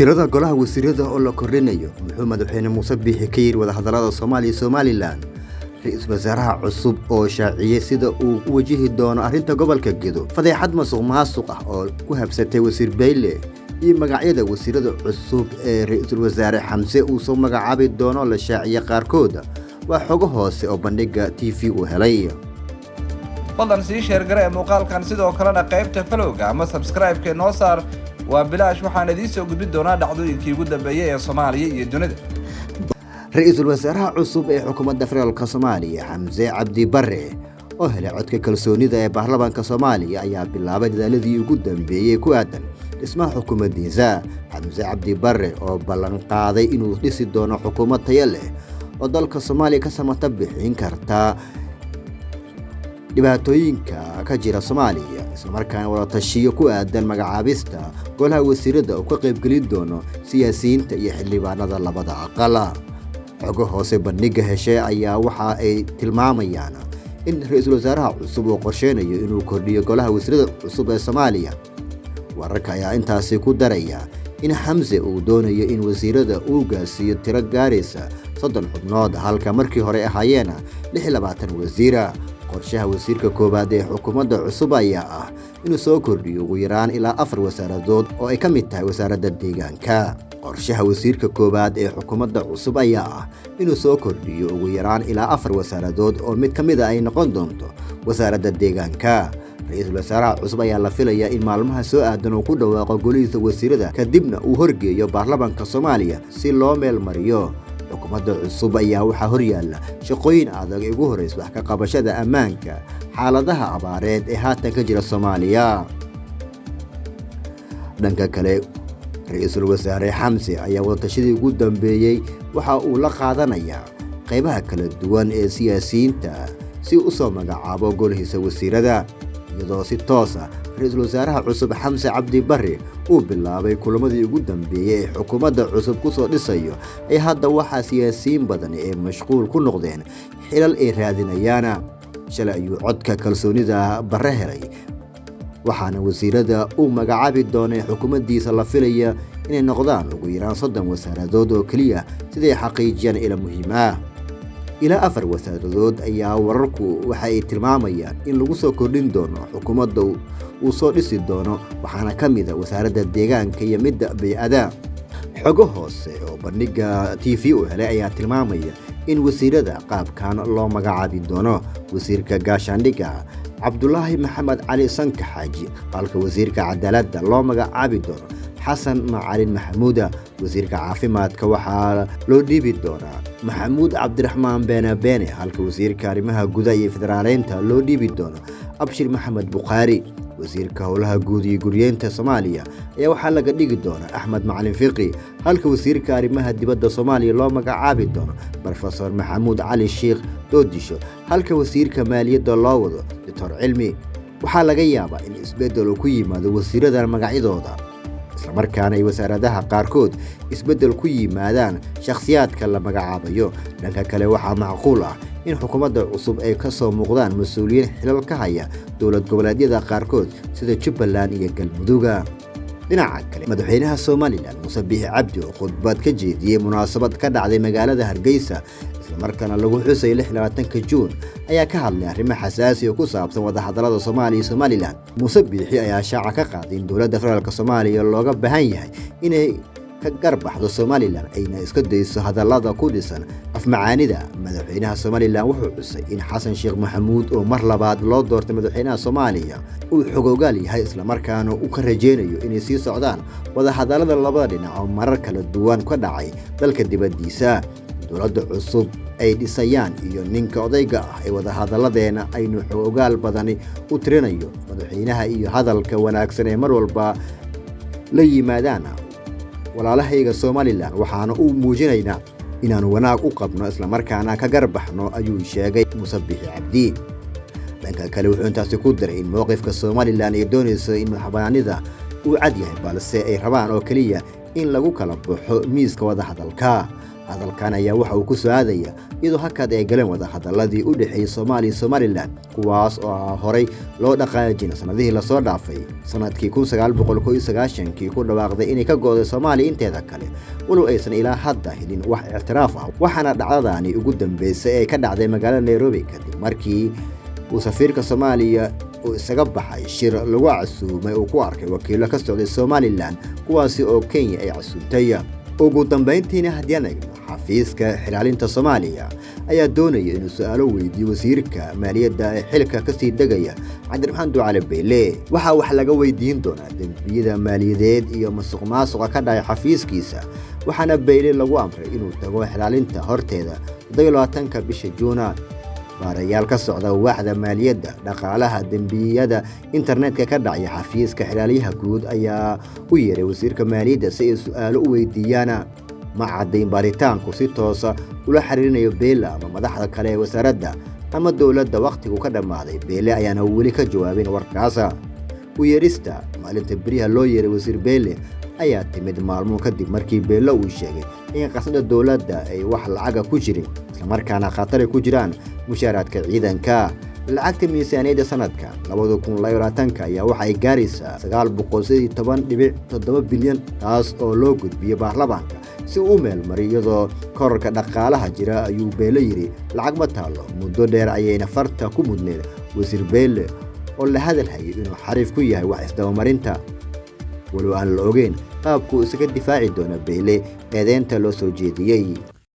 Tirada golaha wasiirada oo la kordhinayo muxuu madaxweyne Muuse Biixi ka yiri wadahadalada Soomaaliya iyo Somalilan? Ra'iisul wasaaraha cusub oo shaaciyay sida uu u wajihi doono arrinta gobolka Gedo, fadeexad musuqmaasuq ah oo ku habsatay wasiir Beyle, iyo magacyada wasiirada cusub ee ra'iisul wasaare Xamse uu soo magacaabi doono la shaaciyay qaarkood. Waa xogo hoose oo bandhiga TV uu helay. Fadlan sii sheergare ee muuqaalkan, sidoo kalena qaybta falowga ama sabskraibka noo saar. Waa bilaash. Waxaan idiin soo gudbin doonaa dhacdooyinkii ugu dambeeyey ee Soomaaliya iyo dunida. Ra-iisul wasaaraha cusub ee xukuumadda federaalk Soomaaliya Xamse Cabdi Bare oo helay codka kalsoonida ee baarlamaanka Soomaaliya ayaa bilaabay dadaaladii ugu dambeeyey ku aadan dhismaha xukuumaddiisa. Xamse Cabdi Bare oo ballan qaaday inuu dhisi doono xukuumad tayo leh oo dalka Soomaaliya ka samata bixin karta dhibaatooyinka ka jira Soomaaliya, islamarkaana wadatashiyo ku aadan magacaabista golaha wasiirada uu ka qaybgelin doono siyaasiyiinta iyo xildhibaanada labada aqal. Xogo hoose bandhiga heshay ayaa waxa ay tilmaamayaan in ra-iisul wasaaraha cusub uu qorsheynayo inuu kordhiyo golaha wasiirada cusub ee Soomaaliya. Wararka ayaa intaasi ku daraya in Xamse uu doonayo in wasiirada uu gaarsiiyo tiro gaaraysa 30 xubnood, halka markii hore ahaayeen 26 wasiira. Qorshaha wasiirka koowaad ee xukuumadda cusub ayaa ah inuu soo kordhiyo ugu yaraan ilaa 4 wasaaradood oo ay ka mid tahay wasaaradda deegaanka. Qorshaha wasiirka koowaad ee xukuumadda cusub ayaa ah inuu soo kordhiyo ugu yaraan ilaa 4 wasaaradood oo mid ka mid a ay noqon doonto wasaaradda deegaanka. Ra-iisul wasaaraha cusub ayaa la filayaa in maalmaha soo aadan uu ku dhawaaqo golihiisa wasiirada, kadibna uu horgeeyo baarlamaanka Soomaaliya si loo meel mariyo. Xukuumadda cusub ayaa waxaa horyaala shaqooyin adag ee ugu horreysa wax ka qabashada ammaanka, xaaladaha abaareed ee haatan ka jira Soomaaliya. Dhanka kale, ra-iisul wasaare Xamse ayaa wadatashadii ugu dambeeyey waxa uu la qaadanayaa qaybaha kala duwan ee siyaasiyiinta si u soo magacaabo golihiisa wasiirada, iyadoo si toos ah ra-iisul wasaaraha cusub Xamse Cabdi Barre uu bilaabay kulamadii ugu dambeeyey ee xukuumadda cusub ku soo dhisayo. Ay hadda waxaa siyaasiyiin badan ee mashquul ku noqdeen xilal ay raadinayaana. Shalay ayuu codka kalsoonida Barre helay, waxaana wasiirada uu magacaabi doonay xukuumaddiisa la filaya inay noqdaan ugu yaraan 30 wasaaradood oo keliya, siday xaqiijiyaan ila muhiim ah. Ilaa 4 wasaaradood ayaa wararku waxa ay tilmaamayaan in lagu soo kordhin doono xukuumadda uu soo dhisi doono, waxaana ka mid a wasaaradda deegaanka iyo midda bey-ada. Xogo hoose oo bandhiga TV u helay ayaa tilmaamaya in wasiirada qaabkan loo magacaabi doono: wasiirka gaashaandhigga Cabdulaahi Maxamed Cali Sanka Xaaji, halka wasiirka cadaaladda loo magacaabi doono Xasan Macalin Maxamuuda. Wasiirka caafimaadka waxaa loo dhiibi doonaa Maxamuud Cabdiraxmaan Beene Beene, halka wasiirka arrimaha gudaha iyo federaaleynta loo dhiibi doono Abshir Maxamed Bukhaari. Wasiirka howlaha guud iyo guryeynta Soomaaliya ayaa waxaa laga dhigi doonaa Axmed Macalin Fiqi, halka wasiirka arrimaha dibadda Soomaaliya loo magacaabi doono Brofesor Maxamuud Cali Sheikh Doodisho, halka wasiirka maaliyadda loo wado Doctor Cilmi. Waxaa laga yaabaa in isbeddel uu ku yimaado wasiirada magacyadooda, islamarkaana ay wasaaradaha qaarkood isbeddel ku yimaadaan shakhsiyaadka la magacaabayo. Dhanka kale, waxaa macquul ah in xukuumadda cusub ay ka soo muuqdaan mas-uuliyiin xilal ka haya dowlad goboleedyada qaarkood sida Jubbaland iyo Galmuduga. Dhinaca kale, madaxweynaha Somalilan Muuse Biixi Cabdi oo khudbad ka jeediyey munaasabad ka dhacday magaalada Hargeysa, islamarkaana lagu xusay 26-ka Juun, ayaa ka hadlay arrimo xasaasi oo ku saabsan wadahadalada Soomaaliya iyo Somalilan. Muuse Biixi ayaa shaaca ka qaaday in dowladda federaalk Soomaaliya looga baahan yahay inay ka garbaxdo Somalilan, ayna iska dayso hadallada ku dhisan afmacaanida. Madaxweynaha Somalilan wuxuu xusay in Xasan Sheekh Maxamuud oo mar labaad loo doortay madaxweynaha Soomaaliya uu xogogaal yahay, islamarkaana uu ka rajeynayo inay sii socdaan wadahadallada labada dhinac oo marar kala duwan ka dhacay dalka dibaddiisa. Dowladda cusub ay dhisayaan iyo ninka odayga ah ee wadahadalladeena aynu xogogaal badani u tirinayo madaxweynaha iyo hadalka wanaagsan ee mar walba la yimaadaan walaalahayga Somalilan, waxaana u muujinaynaa inaanu wanaag u qabno islamarkaana ka garbaxno, ayuu sheegay Muuse Biixi Cabdi. Dhanka kale, wuxuu intaasi ku daray in mowqifka Somalilan ay doonayso in madaxbanaanida uu cad yahay, balse ay rabaan oo keliya in lagu kala baxo miiska wadahadalka. Hadalkan ayaa waxa uu ku soo aadaya iyadoo hakad ay galeen wadahadaladii u dhexeeyey Soomaaliya iyo Somalilan, kuwaas oo horey loo dhaqaajin sanadihii lasoo dhaafay. Sanadkii 1991kii ku dhawaaqday inay ka go'day Soomaaliya inteeda kale, walow aysan ilaa hadda helin wax ictiraaf ah. Waxaana dhacdadani ugu dambeysay ee ka dhacday magaalada Nairobi kadib markii uu safiirka Soomaaliya uu isaga baxay shir lagu casuumay uu ku arkay wakiilo ka socday Somalilan, kuwaasi oo Kenya ay casuumtay. Ugu dambeyntiina, haddii aan eegno, xafiiska xilaalinta Soomaaliya ayaa doonaya inuu su-aalo weydiiyo wasiirka maaliyadda ee xilka kasii degaya Cabdiraxmaan Ducale Beyle. Waxaa wax laga weydiin doonaa dembiyada maaliyadeed iyo masuq maasuqa ka dhacay xafiiskiisa, waxaana Beyle lagu amray inuu tago xilaalinta horteeda 27-ka bisha Juuna. Baarayaal ka socda waaxda maaliyadda, dhaqaalaha, dembiyada internetka ka dhacaya xafiiska xilaalyaha guud ayaa u yeeray wasiirka maaliyadda si ay su-aalo u weydiiyaan. Ma caddayn baaritaanku si toosa ula xiriirinayo Beele ama madaxda kale ee wasaaradda ama dowladda wakhtigu ka dhammaaday. Beele ayaana weli ka jawaabin warkaasa. U yeerista maalinta beriha loo yeeray wasiir Beele ayaa timid maalmo kadib markii Beele uu sheegay in qasnada dowladda ay wax lacaga ku jirin, islamarkaana khatar ay ku jiraan mushaaraadka ciidanka. Lacagta miisaaniyadda sanadka 2022-ka ayaa waxa ay gaaraysaa 918.7 bilyan, taas oo loo gudbiyey baarlamaanka si uu u meelmariyo. Iyadoo korarka dhaqaalaha jira, ayuu Beele yidhi, lacag ma taalo. Muddo dheer ayayna farta ku mudneed wasiir Beele oo la hadal hayay inuu xariif ku yahay wax isdabamarinta, walow aan la ogeyn qaabkuu isaga difaaci doono Beyle eedeynta loo soo jeediyey.